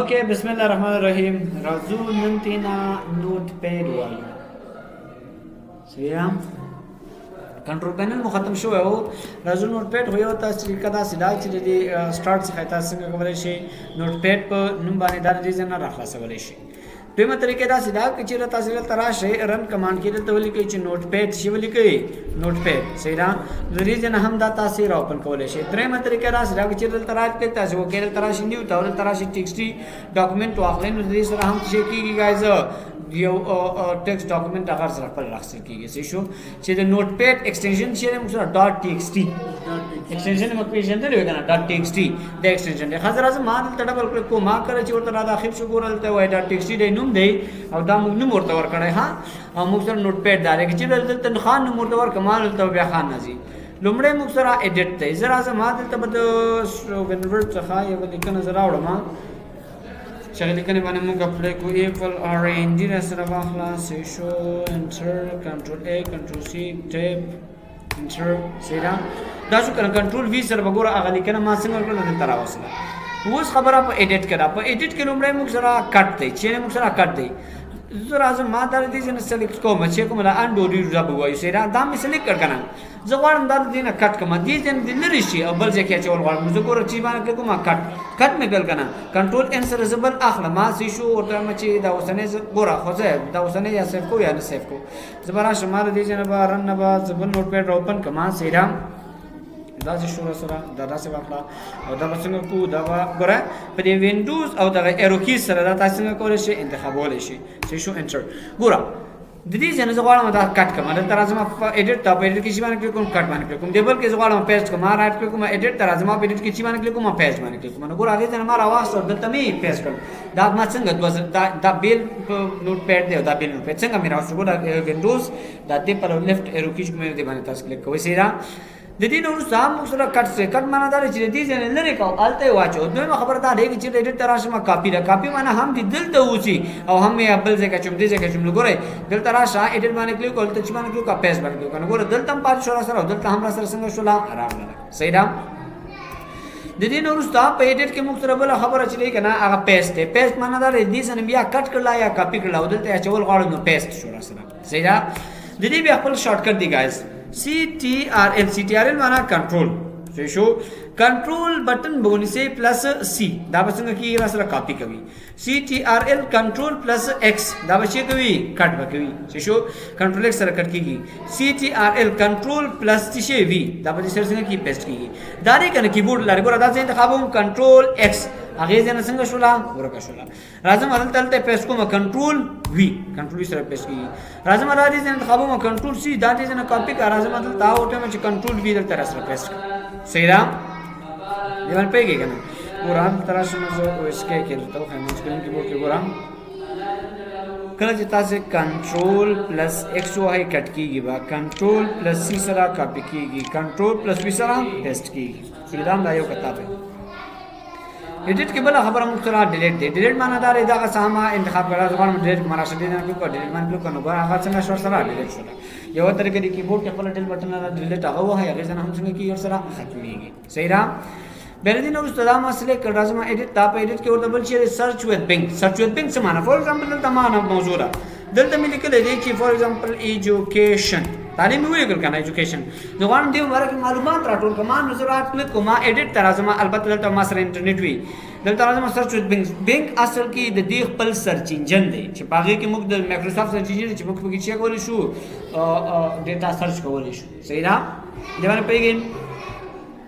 Okay، بسم الله الرحمن الرحیم. راځو نن تینا Notepad وایو. صحیح، Control Panel مو ختم شوی او راځو Notepad. خو یو تاسو طریقه داسې ده چې د دې Start څخه تاسو څنګه کولی شئ Notepad په نوم باندې دا د دې ځای نه راخلاصولی شئ. دویمه طریقه داسې ده که چېرې تاسو دلته راشئ، Run command کې دلته ولیکئ چې Notepad شي، ولیکئ Notepad، صحیح ده، د دې ځای نه هم دا تاسو را open کولی شئ. درېیمه طریقه داسې ده که چېرې دلته right click تاسو وکړئ، دلته راشئ New ته، دلته راشئ text document واخلئ، نو د دې سره هم څه کېږي guys، یو text document هغه سره خپل راخستل کېږي. صحیح شو چې د Notepad extension چې موږ سره .txt extension موږ پیژندلی وي که نه؟ .txt د extension دی. ښه، راځم، ما دلته double click کوم. ما کله چې ورته را داخل شو، ګوره دلته وایي .txt دی نوم دی او دا موږ نوم ورته ورکړی. ها، او موږ سره Notepad دا دی چې دلته خان نوم ورته ورکړم، ما دلته بیا خان نه ځي. لومړی موږ سره edit دی. زه راځم، ما دلته به د WinWord څخه یوه لیکنه زه راوړم چې هغه لیکنې باندې موږ apply کوو. Equal R N D را سره واخله. صحیح شو، Enter، Control A، Control C، Tab، Enter. صحیح ده، دا شو کنه. Control V سره وګوره هغه لیکنه ما څنګه کړله، دلته راوستله. اوس خبره په edit کې ده. په edit کې لومړی موږ سره cut دی، چې موږ سره cut دی. زه راځم، ما دا دې ځای نه select کوم چې کوم دا undo redo به وایو. صحیح ده، دا مې select کړ کنه. زه غواړم دا دې نه cut کوم، دې ځای نه لرې شي او بل ځای کې اچول غواړم. زه ګوره چې باندې کوم cut، cut مې کړ کنه. Control N سره زه بل اخلم. ما څه شو ورته ما چې دا اوسنۍ ګوره، خو زه دا اوسنۍ یا save کو یا نه save کو. زه به راشم، ما دې ځای نه به Run نه به زه بل Notepad open کوم. صحیح ده، دا چې شو سره دا داسې واخله او دا به څنګه کو؟ دا به ګوره په دې Windows او دغه arrow key سره دا تاسو څنګه کولی شئ، انتخابولی شئ. چې شو، Enter. ګوره د دې ځای نه زه غواړم دا cut کړم. دلته راځم edit ته، په edit کې چې باندې کلیک کوم، cut باندې کلیک کوم. دی بل کې زه غواړم paste کوم، right click کوم، edit ته راځم، په edit کې چې باندې کلیک کوم، paste باندې کلیک کوم. نو ګوره هغې ځای نه ما راواخیست او دلته مې paste کړ. دا ما څنګه دوه دا دا بیل Notepad دی او دا بیل Notepad څنګه مې راوست؟ ګوره Windows دا دې پر left arrow key کوم دې باندې تاسو کلیک کوئ. صحیح ده. د دې نه وروسته هم موږ سره cut سه. Cut معنا دا چې د دې ځای نه لرې کو، هلته یې واچو. دویمه خبره دا دی چې edit ته راشم، کاپي ده. کاپي معنا هم دې دلته اوسي او هم یې بل ځای کې چوم، دې ځای کې چوم. ګورئ دلته راشه، edit باندې کلیک، دلته چې باندې کلیک، paste باندې کلیک. نو ګوره دلته هم پاتې شو را سره او دلته هم را سره څنګه شوله، راغله. صحیح ده. د دې نه وروسته په edit کې موږ سره بله خبره چې دی که نه، هغه paste دی. Paste معنا دا دی دې ځای بیا cut کړله یا کاپي کړله او دلته یې اچول غواړو، نو paste شو را سره. صحیح ده. د دې بیا خپل shortcut دی guys، CTRL. CTRL معنا کنټرول. صحیح شو، Control button به ونیسئ plus C، دا به څنګه کیږي را سره؟ کاپي کوي. CTRL Control plus X، دا به څه کوي؟ Cut به کوي. صحیح شو، Control X سره cut کیږي. CTRL Control plus څه شي V، دا به سره څنګه کی؟ Paste کیږي. دا دې کنه کیبورډ لري. ګوره دا څه انتخابوم، Control X، هغه ځای نه څنګه شولا؟ ورکه شولا. راځم دلته، دلته paste کوم، Control V، Control V سره paste کیږي. راځم دا دې ځای انتخابوم، Control C، دا دې ځای نه کاپي کا. راځم دلته ورته چې Control V، دلته را سره paste. صحیح ده، دې باندې پیږي کنه؟ ګوره دلته راشم زه او اس کې کې دلته وښایم سکرین کیبورډ کې. ګوره کله چې تاسو Control plus X وهئ، cut کیږي با، Control plus C سره کاپي کیږي، Control plus V سره paste کیږي. صحیح ده، دا یو کتاب دی. Edit کې بل خبره موږ سره delete دی. Delete معنا دا دی دغه ساما انتخاب کړه، زه غواړم delete کوم، راشه دې نه کلیک، delete باندې کلیک، نو ګوره هغه څنګه شو؟ سره delete شو. یو طریقه دی، کیبورډ کې خپل del button را delete هغه وهي، هغه ځنه هم څنګه کیږي؟ سره ختميږي. صحیح ده. بیا دې نو وروسته دا مسله کړه، راځم edit ته. په edit کې ورته بل شی search with Bing. Search with Bing څه معنا؟ For example دلته معنا موضوع ده، دلته مې لیکل دي چې for example education، تعلیم مې ولیکل کنه، education. زه غواړم دې باره کې معلومات راټول کړم. نو زه right click کوم، edit ته راځم. البته دلته ما سره انټرنیټ وي. دلته راځم، search with Bing. Bing اصل کې د دې خپل search engine دی چې په هغې کې موږ د Microsoft search engine چې موږ پکې څه کولی شو؟ Data search کولی شو. صحیح ده، دې باندې پوهېږئ؟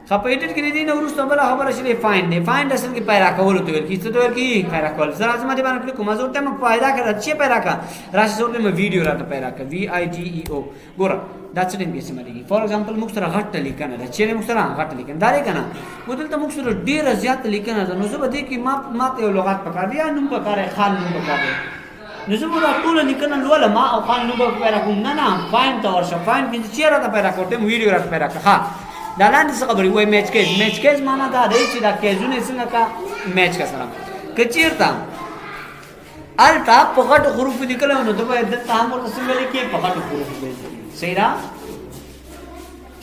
ښه، په edit کې د دې نه وروسته بله خبره چې find دی. Find اصل کې پیدا کولو ته ویل کېږي. څه ته ویل کېږي؟ پیدا کول. زه راځم، دې باندې کلیک کوم. زه ورته وایم پیدا کړه، چې پیدا کړه، راشه، زه ورته وایم ویډیو راته پیدا کړه، VIDEO. ګوره دا څه ټیم کې استعمالېږي؟ For example موږ سره غټه لیکنه ده، چیرې موږ سره غټه لیکنه دا دی که نه؟ نو دلته موږ سره ډېره زیاته لیکنه ده، نو زه به دې کې ما ته یو لغت پکار دی یا نوم پکار دی، خان نوم پکار دی، نو زه به دا ټوله لیکنه لولم او خان نوم به پیدا کوم؟ نه نه، find ته ورشه. Find کې چې راته پیدا کړ، ټیم ویډیو راته پیدا کړه. ښه، دا لاندې څه خبرې وایي؟ Match case. Match case معنا دا دی چې دا case ونه څنګه کا؟ Match کا سره. که چیرته الته په غټو حروفو لیکل، نو ته باید دلته هم ورته څنګه لیکې؟ په غټو حروفو به لیکې. صحیح ده.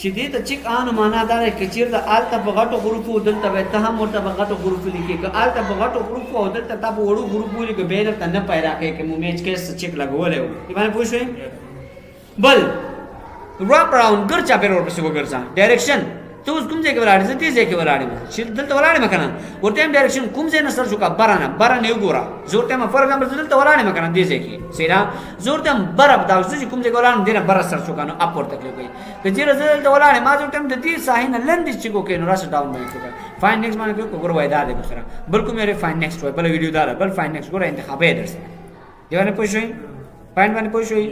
چې دې ته چک آن معنا دا ده که چېرته هلته په غټو حروفو دلته به ته هم ورته په غټو حروفو لیکې، که هلته په غټو حروفو او دلته تا په وړو حروفو ولیکو بیا یې درته نه پیدا کوي که مو میچ کیس چک لګولی و. دې باندې پوه شوې؟ بل راپ راوند ګر چاپېره ورپسې وګرځه. ډایرکشن ته اوس کوم ځای کې ولاړ یې؟ زه دې ځای کې ولاړ یم چې دلته ولاړ یم که نه، ورته یم ډایرکشن کوم ځای نه سر شو که بره نه، بره نه وګوره. زه ورته یم فار اګزامپل زه دلته ولاړ یم که نه دې ځای کې، صحیح ده؟ زه ورته یم بره، دا زه چې کوم ځای کې ولاړ یم دې نه بره سر شو که نو اپ ورته کلیک کوي. که چېرې زه دلته ولاړ یم ما زه ورته یم د دې ساحې نه لاندې چې کوکې نو راشه ډاون باندې کلیک وکړه. فاین نیکسټ باندې کلیک وکړه، وایي دا دی ورسره بل کوم یې فاین نیکسټ وایي، بله ویډیو دا ده، بل فاین نیکسټ ګوره انتخابي یې درسره دی باندې پوه شوې؟ فاین باندې پوه شوې؟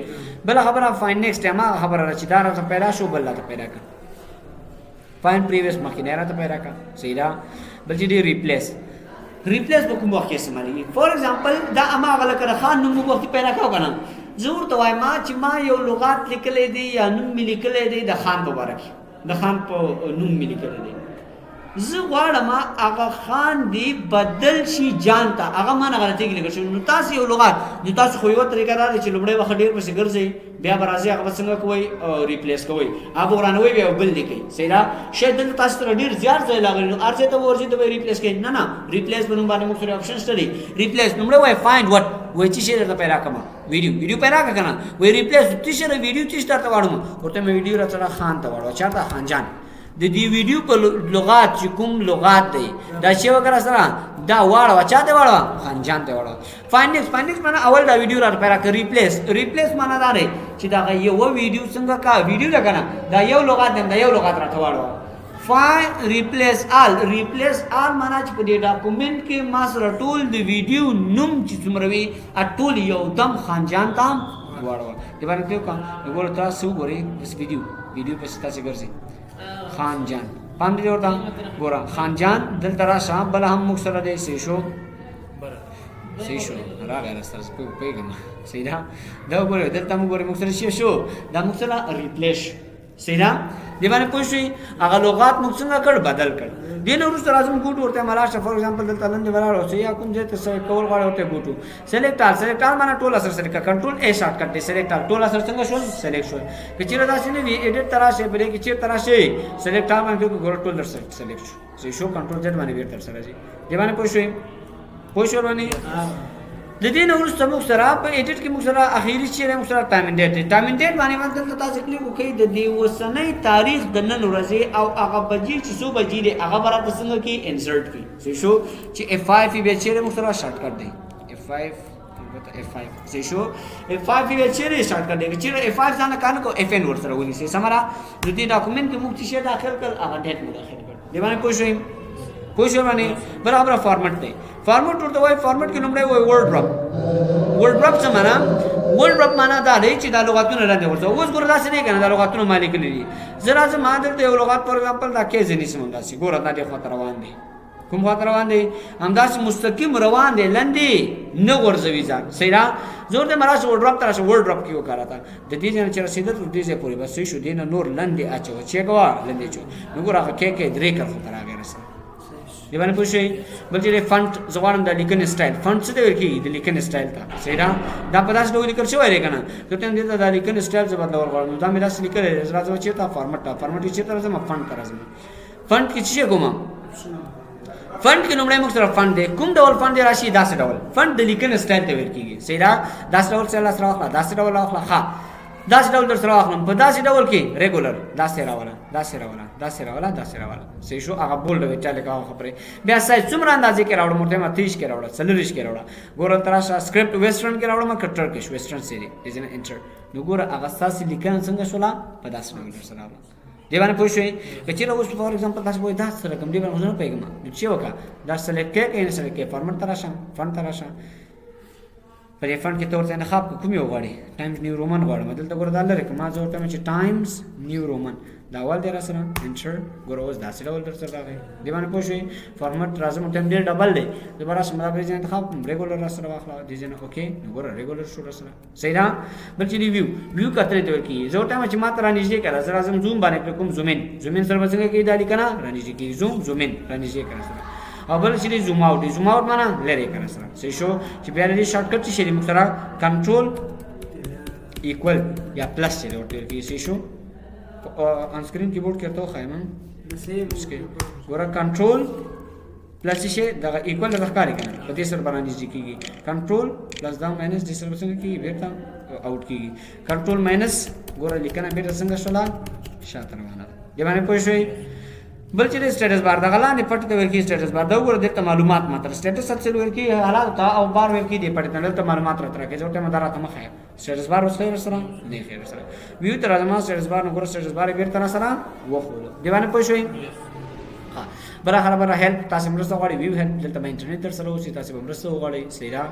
بله خبره فاین نیکسټ هماغه خبره ده چې دا راته پیدا شو بل راته پیدا کړه. فاین پریویس مخکې نه راته پیدا کړه، صحیح ده؟ بل چې دی ریپلیس، ریپلیس په کوم وخت کې استعمالېږي؟ فار اگزامپل دا هماغه لکه د خان نوم موږ وختي پیدا کړو که نه، زه ورته وایم چې ما یو لغات لیکلی دی یا نوم مې لیکلی دی د خان په باره کې، د خان په نوم مې لیکلی دی، زه غواړم هغه خان دی بدل شي جان ته، هغه ما نه غلطي کې لیکل شوی. نو تاسو یو لغات، نو تاسو خو یوه طریقه دا ده چې لومړی وخت ډېر پسې ګرځئ، بیا به راځئ هغه به څنګه کوئ ریپلیس کوئ، هغه به ورانوئ بیا بل لیکئ، صحیح ده؟ شاید دلته تاسو سره ډېر زیات ځای راغلی نو هر ځای ته به ورځئ ته به یې ریپلیس کوئ. نه نه، ریپلیس په نوم باندې موږ سره آپشن شته دی. ریپلیس لومړی وایي فایند وټ، وایي څه شی درته پیدا کړم، ویډیو، ویډیو پیدا کړه که نه، وایي ریپلیس څه شی ویډیو څه شی درته واړوم، ورته مې ویډیو راڅړه خان ته واړوه، چېرته خان جان. د دې ویډیو په لغات چې کوم لغات دی دا چې وکړه سره دا واړوه، چا ته واړوه؟ خان جان ته واړوه. فاینډ نیکسټ معنا اول دا ویډیو راته پیدا کړه. ریپلیس، ریپلیس معنا دا دی چې دا یوه ویډیو څنګه کا ویډیو ده که نه، دا یو لغات دی، دا یو لغات راته واړوه. فاین ریپلیس آل، ریپلیس آل معنا چې په دې ډاکومنټ کې ما سره ټول د ویډیو نوم چې څومره وي ټول یو دم خان جان ته واړوه. دې باندې کلیک وکړه، نو ګوره تاسو وګورئ بس ویډیو، ویډیو پسې تاسې ګرځئ. خان جان پام دې ورته ګوره، خان جان دلته راشه، بل هم موږ سره دی. صحیح شو، صحیح شو، راغی راستاسو پوهېږم، صحیح ده؟ دا وګورئ دلته موږ ګورئ موږ سره څه شو، دا موږ سره ریپلیس شو، صحیح ده؟ دې باندې پوه شوئ؟ هغه لغات موږ څنګه کړ، بدل کړ. دې نه وروسته راځم ګوټو ورته ملا شه. فار اگزامپل دلته لاندې ولاړ اوسئ یا کوم ځای ته څه کول غواړئ ورته ګوټو سلیکټ آل، سلیکټ آل معنا ټول اثر سلیکټ کړه، کنټرول ای شارټ کټ دی، سلیکټ آل ټول اثر څنګه شول، سلیکټ شول. که چېرې داسې نه وي ایډیټ ته راشئ، په دې کې چېرته راشئ سلیکټ آل باندې کلیک وکړئ، ټول در سلیکټ شو، صحیح شو، کنټرول زیډ باندې بېرته درسره راځي. دې باندې پوه شوئ؟ پوه شول باندې؟ د دې نه وروسته موږ سره په ایډیټ کې موږ سره اخیری چې دی موږ سره ټایم اینډ ډیټ دی. ټایم اینډ ډیټ باندې باندې دلته تاسو کلیک وکړئ، د دې اوسنۍ تاریخ د نن ورځې او هغه بجې چې څو بجې دی هغه به راته څنګه کړي انسرټ کړي، صحیح شو؟ چې اف فایو یې بیا چېرې موږ سره شارټ کټ دی، اف فایو البته اف فایو، صحیح شو؟ اف فایو یې بیا چېرې شارټ کټ دی، که چېرې اف فایو ځانه کار نه کوو اف ان ورسره ونیسئ، سمه ده؟ نو دې ډاکومنټ کې موږ څه شی داخل کړل، هغه ډیټ مو داخل کړ. دې باندې پوه شوئ؟ پوه شوئ باندې؟ بله خبره فارمټ دی. فارمټ ورته وایي، فارمټ کې لومړی وایي ورډ ډراپ. ورډ ډراپ څه معنا؟ ورډ ډراپ معنا دا دی چې دا لغاتونه لاندې غورځوه. اوس ګوره داسې نه که نه، دا لغاتونه ما لیکلي دي، زه راځم ما دلته یو لغات فار اګزامپل دا کې زه نیسم همداسې، ګوره دا دې خواته روان دی، کوم خواته روان دی؟ همداسې مستقیم روان دی، لاندې نه غورځوي ځان، صحیح ده؟ زه ورته یم راشه ورډ ډراپ ته راشه، ورډ ډراپ کې وکړه راته د دې ځای نه چې رسېده تر دې ځای پورې بس صحیح شو، دې نه نور لاندې اچوه، چې کوه لاندې اچوه، نو ګوره هغه کې کې درې کرښو ته راغی رسېده. دې باندې پوه شئ؟ بل چې دی فنټ، زه غواړم د لیکنې سټایل، فنټ څه ته ویل کېږي؟ د لیکنې سټایل ته، صحیح ده؟ دا په داسې ډول لیکل شوی دی که نه، زه ورته وایم دې ته د لیکنې سټایل زه بدلول غواړم، نو دا مې داسې لیکلی دی، زه راځم چېرته فارمټ ته، فارمټ کې چېرته راځم؟ فنټ ته راځم. فنټ کې څه شی کوم؟ فنټ کې لومړی موږ سره فنټ دی، کوم ډول فنټ دی راشي؟ داسې ډول فنټ د لیکنې سټایل ته ویل کېږي، صحیح ده؟ داسې ډول سټایل سره واخله، داسې ډول واخله، ښه داسې ډول در سره واخلم، په داسې ډول کې ریګولر داسې راوله، داسې راوله، داسې راوله، داسې راوله، صحیح شو؟ هغه بولډ او ایټالیک هغه خبرې بیا سایز څومره اندازې کې راوړم؟ ورته ما 23 کې راوړه، 24 کې راوړه، ګوره تر راشه سکرپټ ویسټرن کې راوړم که ټرکش ویسټرن سری دې نه انټر، نو ګوره هغه ستاسې لیکنه څنګه شوله، په داسې ډول در سره راوړه. دې باندې پوه شوئ؟ که چېرې اوس فار اګزامپل تاسو وایئ دا څه رقم دې باندې خو زه نه پوهېږم، نو څه وکړه، دا سلیکټ کړې که نه سلیکټ کړې، فارمټ ته راشه، فنډ ته راشه، په دې فنډ کې ته ورته انتخاب کړه کوم یو غواړې، ټایمز نیو رومن غواړم، دلته ګوره دا لرې که ما زه ورته وایم چې ټایمز نیو رومن دا اول دی راسره انټر، ګوره اوس داسې ډول درسره راغی. دې باندې پوه شوې؟ فارمټ راځم ورته وایم ډېر ډبل دی، زه به راشم دا به انتخاب کړم، ریګولر راسره واخله، دې ځای نه اوکې، نو ګوره ریګولر شو راسره، صحیح ده؟ بل چې دی ویو، ویو کتنې ته ویل کېږي، زه ورته وایم چې ما ته رانږدې کړه، زه راځم زوم باندې کلیک کوم، زوم ان، زوم ان سره به څنګه کېږي دا لیکنه رانږدې کېږي، زوم زوم ان رانږدې کړه سره. او بل چې دی زوم آوټ دی، زوم آوټ معنا لرې کړه سره، صحیح شو؟ چې بیا دې شارټ کټ څه شی دی موږ سره کنټرول ایکول یا پلس چې دی ورته ویل کېږي، صحیح شو؟ on screen keyboard کې ورته وښایم. ګوره control plus شي دغه equal دغه ښکاري کنه، په دې سره باندې نږدې کیږي. control plus دا minus دې سره څنګه کیږي؟ بیرته out کیږي. control minus، ګوره لیکنه بیرته څنګه شوله؟ شاته روانه ده. دې باندې پوه شئ. بل چې status bar دغه لاندې پټ ته ورکی status bar دا وګوره، دلته معلومات ماته status څه ورکی، حالات ته او بار ورکی دی پټ ته، دلته معلومات راته راکې. زه ټیم دا راته مخه status bar اوس خیر سره نه خیر سره view ته راځم. status bar نو ګوره status bar بیرته را سره وخولو. دی باندې پوه شئ. ها، بل خبره help، تاسو مرسته غواړئ، view help، دلته به انټرنیټ در سره اوسي، تاسو به مرسته وغواړئ. صحیح ده.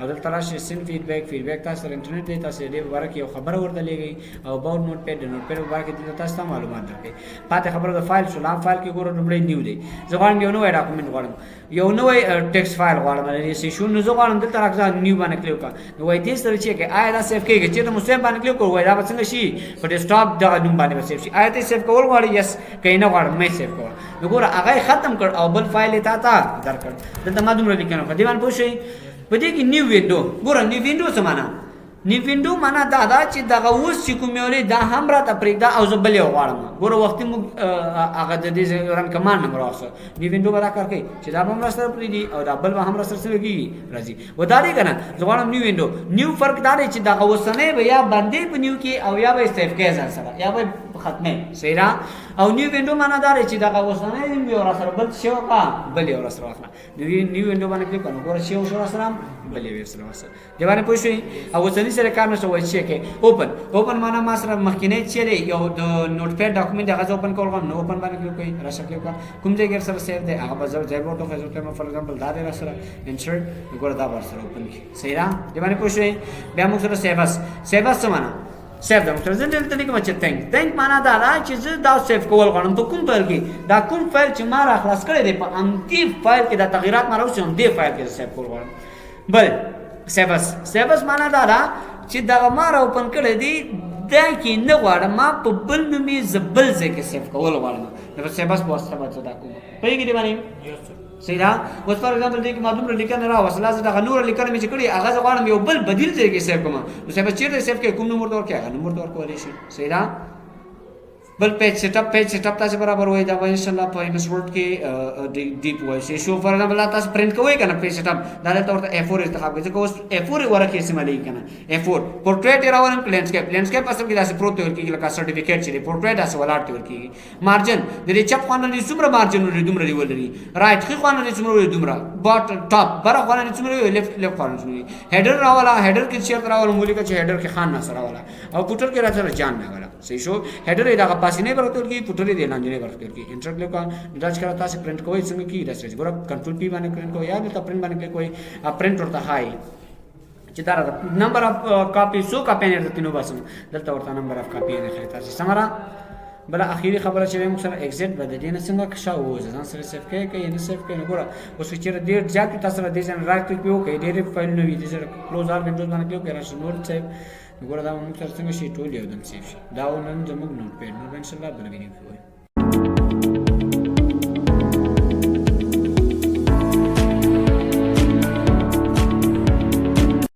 او دلته راشئ send feedback. feedback تاسو سره انټرنیټ دی، تاسو دې باره کې یو خبره ورته لېږئ. او about Notepad، د Notepad په باره کې دلته تاسو ته معلومات درکوي. پاتې خبره د فایل شو. فایل کې ګوره لومړی new دی. زه غواړم یو نوی document غواړم، یو نوی text file غواړم د سیشن. نو زه غواړم دلته راځه new باندې کلیک وکړم. نو وای دې سره چې آیا دا save کېږي؟ چې مو save باندې کلیک وکړو، وای دا به څنګه شي؟ په desktop دغه نوم باندې به save شي. آیا ته save کول غواړې؟ yes. که نه غواړم، مې save کوه. نو ګوره هغه ختم کړ او بل فایل یې تا ته درکړ. دلته ما دومره لیکنه وکړه. دې باندې پوه شئ. په دې کې new window، ګوره new window څه معنا؟ new window معنا دا ده چې دغه اوس چې کوم یو دی دا هم راته پرېږده او زه بل یو غواړم. ګوره وختي موږ هغه د دې run command نه راوسته. new window به دا کار کوي چې دا به هم راسره پرېږدي او دا بل به هم راسره څنګه کېږي؟ راځي. و دا دی که نه، زه غواړم new window. new فرق دا دی چې دغه اوسنی به یا بندې په new کې او یا به یې save کوې ځان سره یا به یې ختمې. صحیح ده. او new window معنا دا دی چې دغه اوسنی یو راسره بل څه وکړه، بل یو راسره واخله. new window باندې کلیک کړو، ګوره چې یو راسره بل یو سره واسه. دی باندې پوه شئ. او اوسنی سره کار نشته. وایي چې کې open. open معنا ما سره مخکینی چې دی یو د Notepad document، هغه زه open کول غواړم. نو open باندې کلیک کوي، راشه کلیک وکړه، کوم ځای کې سره save دی هغه به زه ځای ورته خو زه for example دا دی راسره، insert، ګوره دا ور سره open کی. صحیح ده. دی باندې پوه شئ. بیا موږ سره save as. save as څه معنا؟ save ده. زه دلته لیکم چې thank. thank معنا دا ده چې زه دا save کول غواړم. په کوم فایل کې؟ دا کوم فایل چې ما را خلاص کړی دی، په همدې فایل کې دا تغیرات ما راوستي، همدې فایل کې save کول غواړم. بل save as. save as معنا دا ده چې دغه ما را open کړی دی دا کې نه غواړم، ما په بل نوم یې زه بل ځای کې save کول غواړم. نو په save as په واسطه به زه دا کوم. پوهېږې دې باندې؟ صحیح ده. اوس for example دې کې ما دومره لیکنه راوستله، زه دغه نوره لیکنه مې چې کړې هغه زه غواړم یو بل بدیل ځای کې save کړم. نو save چېرته save کړې، کوم نوم ورته ورکړې، هغه نوم ورته ورکولی شي. صحیح ده. بل page setup. page setup تاسو برابر وای، دا به ان شاء الله په MS Word کې deep وای شي. شو for example تاسو پرنٹ کوئ کنه، page setup دا دلته ورته A4 انتخاب کړئ، ځکه اوس A4 ورقه استعمالوي کنه. A4 پورټریټ راولم، landscape. landscape اصل کې داسې پروت ورکیږي لکه سرټیفیکیټ چې دی، پورټریټ داسې ولاړ ته ورکیږي. margin د دې چپ خوا نه دې څومره margin ولري دومره دی ولري، right ښي خوا نه دې څومره ولري دومره، bottom top بره خوا نه دې څومره وي، left left خوا نه څومره وي. header راولا، header کې چیرته راولم؟ ولیکه چې header کې خان ناصر راولا او footer کې راځه جان راولا. صحیح شو. header یې دغه پاسینۍ برخه ته ورکیږي، footer یې د لاندینۍ برخه ته ورکیږي. enter کلیک وکړه. دا چې کله تاسو پرنٹ کوئ څنګه کیږي؟ داسې راځي. ګوره control P باندې پرنٹ کوئ یا دلته پرنٹ باندې کلیک کوئ، پرنٹ ورته ښایي چې دا راته number of copy، څو کاپي نه درته نو باسم، دلته ورته number of copy نه ښایي تاسو سمره. بل اخیری خبره چې موږ سره exit به د دې نه څنګه کښه ووځي، ځان سره save کوي که یې نه save کوي؟ نو ګوره اوس که چېرې ډېر زیات وي تاسو سره دې ځای نه right click پرې وکړئ، ډېرې فایلونه وي، دې سره close all windows باندې کلیک وکړئ، راشي نور save. نو ګوره دا به موږ سره څنګه شي؟ ټول یو دم save شي. دا و نن زموږ Notepad. نور به انشاءالله بله ویډیو کې وایو.